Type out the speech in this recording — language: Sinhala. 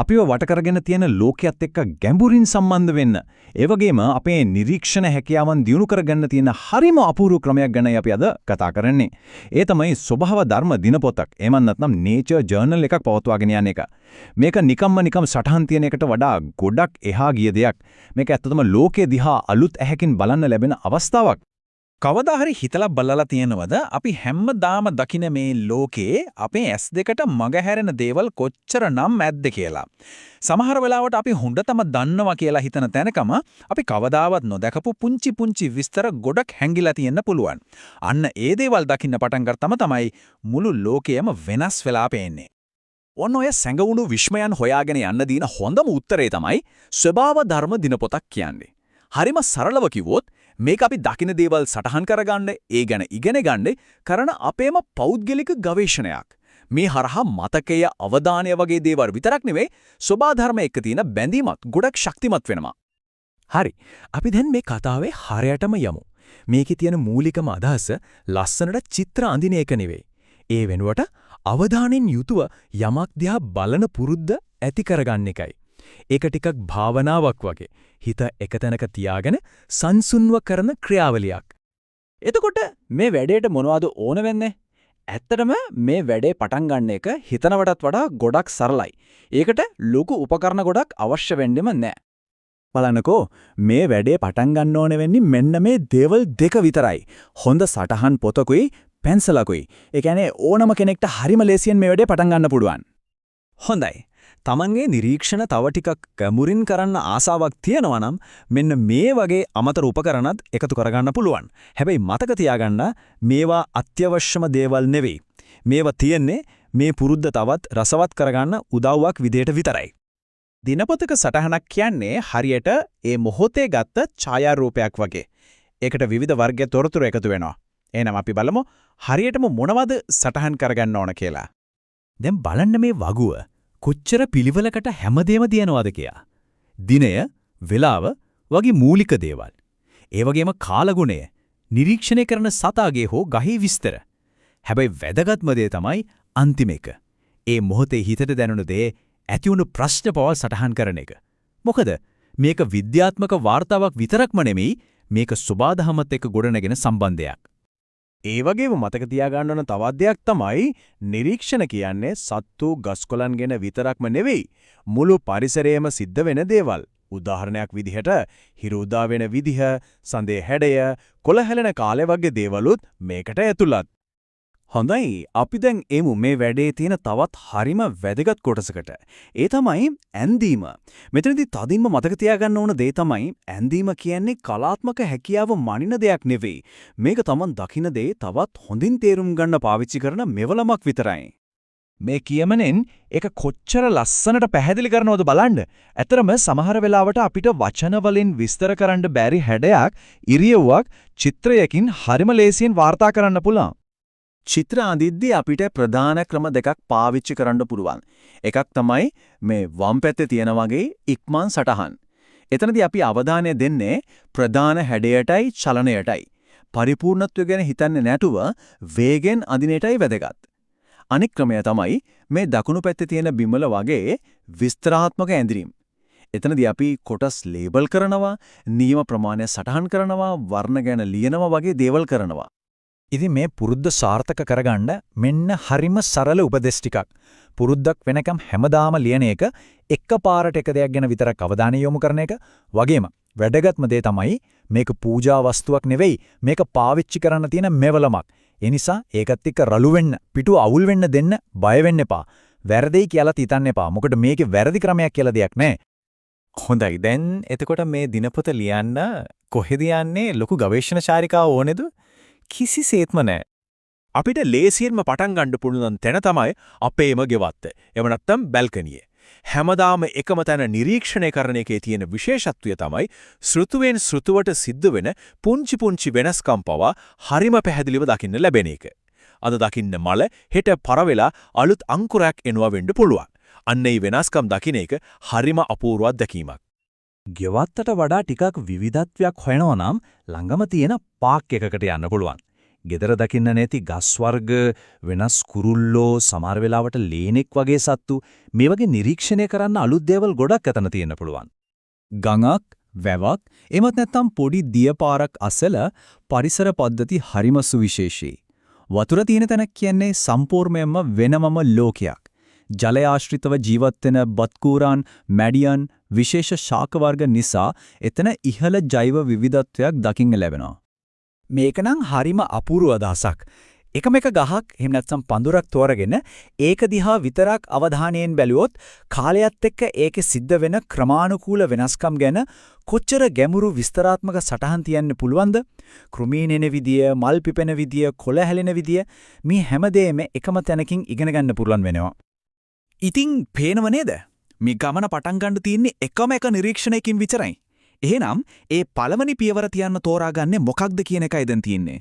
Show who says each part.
Speaker 1: අපිව වට කරගෙන තියෙන ලෝකයේත් එක්ක ගැඹුරින් සම්බන්ධ වෙන්න, ඒ වගේම අපේ නිරීක්ෂණ හැකියාවන් දියුණු කරගන්න තියෙන හරිම අපූර්ව ක්‍රමයක් ගැනයි අපි අද කතා කරන්නේ. ඒ තමයි ස්වභාව ධර්ම දිනපොතක්. එහෙම නැත්නම් නේචර් ජර්නල් එකක් පවත්වාගෙන යන එක. මේක නිකම්ම නිකම් සටහන් තියෙන එකට වඩා ගොඩක් එහා ගිය දෙයක්. මේක ඇත්තටම ලෝකය දිහා අලුත් ඇහැකින් බලන්න ලැබෙන අවස්ථාවක්.
Speaker 2: කවදා හරි හිතලා බලලා තියෙනවද අපි හැමදාම දකින මේ ලෝකේ අපේ ඇස් දෙකට මග හැරෙන දේවල් කොච්චර නම් ඇද්ද කියලා. සමහර වෙලාවට අපි හොඳටම දන්නවා කියලා හිතන තැනකම අපි කවදාවත් නොදකපු පුංචි පුංචි විස්තර ගොඩක් හැංගිලා තියෙන්න පුළුවන්. අන්න ඒ දේවල් දකින්න පටන් ගත්තම තමයි මුළු ලෝකයම වෙනස් වෙලා පේන්නේ.
Speaker 3: ඔන්න ඔය සැඟවුණු විස්මයන් හොයාගෙන යන්න දින හොඳම උත්තරේ තමයි ස්වභාව ධර්ම දිනපොතක් කියන්නේ. හරිම සරලව කිව්වොත් මේක අපි දකින දේවල් සටහන් කරගන්න, ඒ ගැන ඉගෙන ගන්න කරන අපේම පෞද්ගලික ගවේෂණයක්. මේ හරහා මතකය, අවධානය වගේ දේවල් විතරක් නෙවෙයි, ස්වභාව ධර්ම එක්ක තියෙන බැඳීමත් ගොඩක් ශක්තිමත් වෙනවා.
Speaker 4: හරි. අපි දැන් මේ කතාවේ හරයටම යමු. මේකේ තියෙන මූලිකම අදහස ලස්සනට චිත්‍ර අඳින එක නෙවෙයි. ඒ වෙනුවට අවධානයෙන් යුතුව යමක් දිහා බලන පුරුද්ද ඇති කරගන්න එකයි. ඒක ටිකක් භාවනාවක් වගේ. හිත එක තැනක තියාගෙන සංසුන්ව කරන ක්‍රියාවලියක්.
Speaker 5: එතකොට මේ වැඩේට මොනවද ඕන වෙන්නේ? ඇත්තටම මේ වැඩේ පටන් ගන්න එක හිතනවටත් වඩා ගොඩක් සරලයි. ඒකට ලොකු උපකරණ ගොඩක් අවශ්‍ය වෙන්නෙම නෑ.
Speaker 3: බලන්නකෝ, මේ වැඩේ පටන් ගන්න ඕන වෙන්නේ මෙන්න මේ දේවල් දෙක විතරයි. හොඳ සටහන් පොතකුයි පැන්සලකුයි. ඒ කියන්නේ ඕනම කෙනෙක්ට හරිම ලේසියෙන් මේ වැඩේ පටන් ගන්න පුළුවන්.
Speaker 5: හොඳයි. තමන්ගේ නිරීක්ෂණ තව ටිකක් ගැඹුරින් කරන්න ආසාවක් තියෙනවා නම් මෙන්න මේ වගේ අමතර උපකරණත් එකතු කරගන්න පුළුවන්. හැබැයි මතක තියාගන්න, මේවා අත්‍යවශ්‍යම දේවල් නෙවෙයි. මේවා තියෙන්නේ මේ පුරුද්ද තවත් රසවත් කරගන්න උදව්වක් විදියට විතරයි.
Speaker 2: දිනපොතක සටහනක් කියන්නේ හරියට ඒ මොහොතේ ගත්ත ඡායාරූපයක් වගේ. ඒකට විවිධ වර්ගයේ තොරතුරු එකතු වෙනවා. එහෙනම් අපි බලමු හරියටම මොනවද සටහන් කරගන්න ඕන කියලා.
Speaker 4: දැන් බලන්න මේ වගුව කොච්චර පිළිවෙලකට හැමදේම තියනවද කියලා. දිනය, වෙලාව වගේ මූලික දේවල්. ඒ වගේම කාලගුණය, නිරීක්ෂණය කරන සතාගේ හෝ ගහේ විස්තර. හැබැයි වැදගත්ම දේ තමයි අන්තිම එක. ඒ මොහොතේ හිතට දැනුණ දේ, ඇති වුණු ප්‍රශ්න පවා සටහන් කරන එක. මොකද මේක විද්‍යාත්මක වාර්තාවක් විතරක්ම නෙමෙයි, මේක සොබාදහමත් එක්ක ගොඩනගෙන සම්බන්ධයක්.
Speaker 2: ඒ වගේම මතක තියාගන්න ඕන තවත් දෙයක් තමයි, නිරීක්ෂණ කියන්නේ සත්තු ගස්කොලන් ගැන විතරක්ම නෙවෙයි, මුළු පරිසරයේම සිද්ධ වෙන දේවල්. උදාහරණයක් විදිහට හිරු උදා වෙන විදිහ, සඳේ හැඩය, කොළ හැලෙන කාලය වගේ දේවලුත් මේකට ඇතුළත්.
Speaker 3: හොඳයි, අපි දැන් එමු මේ වැඩේ තියෙන තවත් හරිම වැදගත් කොටසකට. ඒ තමයි ඇන්දීම. මෙතනදී තදින්ම මතක තියාගන්න ඕන දේ තමයි, ඇන්දීම කියන්නේ කලාත්මක හැකියාව මනින දෙයක් නෙවෙයි. මේක තමන් දකින දේ තවත් හොඳින් තේරුම් ගන්න පාවිච්චි කරන මෙවලමක් විතරයි.
Speaker 1: මේ කියමනෙන් ඒක කොච්චර ලස්සනට පැහැදිලි කරනවද බලන්න. ඇත්තටම සමහර වෙලාවට අපිට වචන වලින් විස්තර කරන්න බැරි හැඩයක්, ඉරියව්වක් චිත්‍රයකින් හරිම ලේසියෙන් වාර්තා කරන්න පුළුවන්.
Speaker 3: චිත්‍ර අඳිද්දී අපිට ප්‍රධාන ක්‍රම දෙකක් පාවිච්චි කරන්න පුළුවන්. එකක් තමයි මේ වම් පැත්තේ තියෙන වගේ ඉක්මන් සටහන්. එතනදී අපි අවධානය දෙන්නේ ප්‍රධාන හැඩයටයි චලනයටයි. පරිපූර්ණත්වය ගැන හිතන්නේ නැතුව වේගෙන් අඳින එකයි වැදගත්. අනෙක් ක්‍රමය තමයි මේ දකුණු පැත්තේ තියෙන බිමල වගේ විස්තරාත්මක ඇඳීම්. එතනදී අපි කොටස් ලේබල් කරනවා, නියම ප්‍රමාණය සටහන් කරනවා, වර්ණ ගැන ලියනවා වගේ දේවල් කරනවා.
Speaker 2: ඉතින් මේ පුරුද්ද සාර්ථක කරගන්න මෙන්න හරිම සරල උපදෙස් ටිකක්. පුරුද්දක් වෙනකම් හැමදාම ලියන එක, එකපාරට එක දෙයක් ගැන විතරක් අවධානය යොමු කරන එක වගේම වැදගත්ම දේ තමයි මේක පූජා වස්තුවක් නෙවෙයි, මේක පාවිච්චි කරන්න තියෙන මෙවලමක්. ඒ නිසා ඒකත් එක්ක රළු වෙන්න, පිටුව අවුල් වෙන්න දෙන්න බය වෙන්න එපා. වැරදියි කියලා හිතන්න එපා. මොකද මේකේ වැරදි ක්‍රමයක් කියලා දෙයක් නැහැ.
Speaker 4: හොඳයි. දැන් එතකොට මේ දිනපොත ලියන්න කොහෙද යන්නේ? ලොකු ගවේෂණ චාරිකාව ඕනේද? කිසිසේත්ම නෑ.
Speaker 6: අපිට ලේසියෙන්ම පටන් ගන්න පුළුවන් තැන තමයි අපේම ගෙවත්ත. එහෙම නැත්නම් බැල්කනිය. හැමදාම එකම තැන නිරීක්ෂණය කරන එකේ තියෙන විශේෂත්වය තමයි ඍතුවෙන් ඍතුවට සිද්ධ වෙන පුංචි පුංචි වෙනස්කම් පවා හරිම පැහැදිලිව දකින්න ලැබෙන එක. අද දකින්න මල හෙට පර වෙලා අලුත් අංකුරයක් එනවා වෙන්න පුළුවන්. අන්න ඒ වෙනස්කම් දකින එක හරිම අපූර්ව අත්දැකීමක්.
Speaker 2: ගෙවත්තට වඩා ටිකක් විවිධත්වයක් හොයනවා නම් ළඟම තියෙන පාක් එකකට යන්න පුළුවන්.
Speaker 4: ගෙදර දකින්න නැති ගස් වර්ග, වෙනස් කුරුල්ලෝ, සමහර වෙලාවට ලේනෙක් වගේ සත්තු මේ වගේ නිරීක්ෂණය කරන්න අලුත් දේවල් ගොඩක් එතන තියෙන්න පුළුවන්.
Speaker 5: ගඟක්, වැවක්, එහෙමත් නැත්නම් පොඩි දිය පාරක් අසල පරිසර පද්ධති හරිම සුවිශේෂී. වතුර තියෙන තැනක් කියන්නේ සම්පූර්ණයෙන්ම වෙනමම ලෝකයක්. ජලය ආශ්‍රිතව ජීවත් වෙන බත්කූරාන්, මැඩියන්, විශේෂ ශාක වර්ග නිසා එතන ඉහළ ජෛව විවිධත්වයක් දකින්න ලැබෙනවා. මේක නම් හරිම අපූර්ව අදහසක්. එකම එක ගහක් එහෙම නැත්නම් පඳුරක් තෝරගෙන ඒක දිහා විතරක් අවධානයෙන් බැලුවොත් කාලයත් එක්ක ඒකේ සිද්ධ වෙන ක්‍රමානුකූල වෙනස්කම් ගැන කොච්චර ගැඹුරු විස්තරාත්මක සටහන් තියන්න පුළුවන්ද? කෘමීන් එන විදිය, මල් පිපෙන විදිය, කොළ හැලෙන විදිය මේ හැමදේම එකම තැනකින් ඉගෙන ගන්න පුළුවන් වෙනවා.
Speaker 4: ඉතින් පේනව නේද? මේ ගමන පටන් ගන්න තියෙන්නේ එකම එක නිරීක්ෂණයකින් විතරයි. එහෙනම් ඒ පළවෙනි පියවර තියන්න තෝරාගන්නේ මොකක්ද කියන එකයි දැන් තියෙන්නේ.